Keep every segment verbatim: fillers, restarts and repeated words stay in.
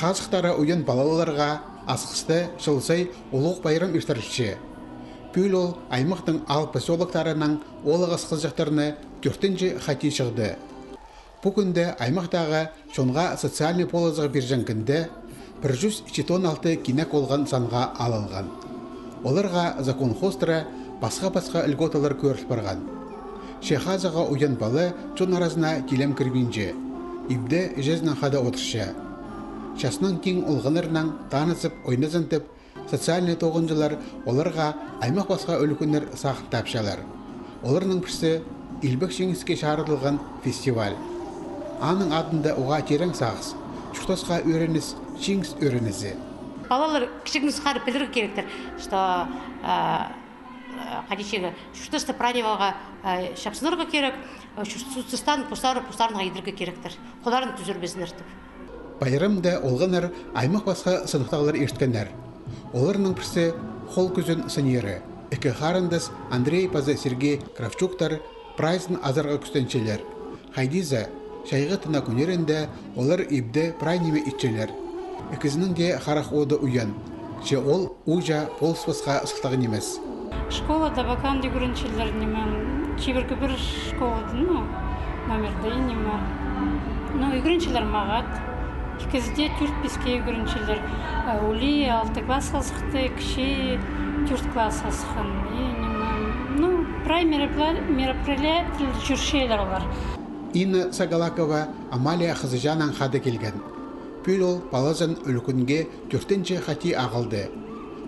Хазыхтары уйан палаларға Асхыста чыл сай улуғ пайрам иртірілче. Пӱӱл ол аймахтың аал посёлоктарынаң оолағас хызыҷахтарны тӧртінҷі хати чыхты. Пу кӱнде аймахтағы чонға социальный полызығ пирҷең кінде пір чӱс читон алты кинек олған санға алылған. Оларға закон хоостыра пасха-пасха льготалар кӧріл парған. Че хазыхха уйан пала чон аразына тилем кірбинче, ибде іҷезінең хада одырча. Чазынаң тиң олғаннарнаң танызып, ойназын тіп, социальный тоғынҷылар оларға аймах пасха ӱлӱкӱннер сағын тапчалар. Оларның пірсі — Илбек Чиңіске чарыдылған фестиваль. Аның адында уғаа тирең сағыс, чуртасха ӧреніс — Чиңіс ӧренізі. Палалар кічігдең сығара пілерге киректер, что, а, а, хайди чирге, чуртаста прай ниме аларға, а, чапсынарға кирек, а, чуртастаң постары, постарына идерге киректер. Холларын тӱзірбезіннер тіп. Пайрамда олғаннар аймах пасха сыныхтағлар ирткеннер. Оларның пірсі — хол кӱзін сыниры. Ікі харындас Андрей паза Сергей Кравчуктар прайзын азарға кӱстенчелер. Хайди за, чайғы тына кӱннерінде олар ибде прай ниме итчелер. Ікізінің дее харах оды уйан. Че ол ууҷа полыспасха сылтағ нимес. Школада баканда ӱгренчелер ниме, чибіргі пір школада, ну, номерде ниме. Ну, ӱгренчелер мағат. Ікізі дее тӧрт-песке ӱгренчелер. Э, улии алты классха сыхты, кічии тӧрт классха сыххан. И ниме, ну, прай мероприятиелер чӧрчелер олар. Инна Сагалакова Амалия хызыҷаанаң хада килген. Пӱӱл ол палазын ӱлӱкӱнге тӧртінҷі хати ағылды.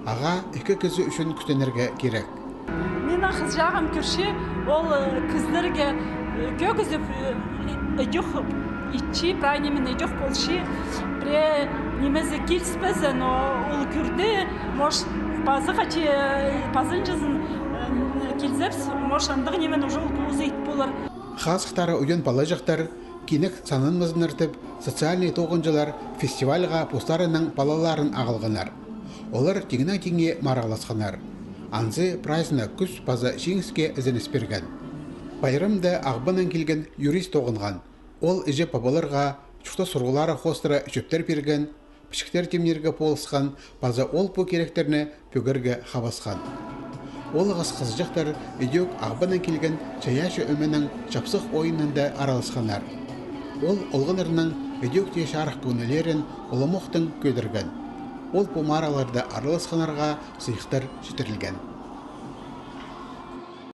Ағаа ікі кізі ӱчӱн кӱстенерге кирек. Минің хызыҷағым кӧрче, ол, э, кізілерге, э, кӧгізіп, э, ідӧк итче, прай ниме ідӧк полча. Пірее нимезі киліспезе, но ол кӧрді, может, пазы хати, э, пазынҷызын, э, килізербіс, может, андағ ниме уже ол позы ит полар. Хазыхтары уйан палаҷахтар кинек сананмазыннар тіп, социальный тоғынҷылар фестивальға постарының палаларын ағылғаннар. Олар тиңнең-тиңнее марығласханнар. Анзы прайзына кӱс паза чиңіске ізеніс пирген. Пайрамда Ағбаннаң килген юрист тоғынған. Ол іҷе-пабаларға чуртас сурығлары хоостыра чӧптер пирген, пічіктер тимнирге полысхан, паза ол пу киректерні пӧгерге хабасхан. Оолағас хызыҷахтар ідӧк Ағбаннаң килген чайаачы ӧменің чапсых ойынында араласханнар. Ол олғаннарның ідӧк тее чарых кӧңнілерін уламохтаң кӧдірген. Ол пу марығларда араласханнарға сыйыхтар читірілген.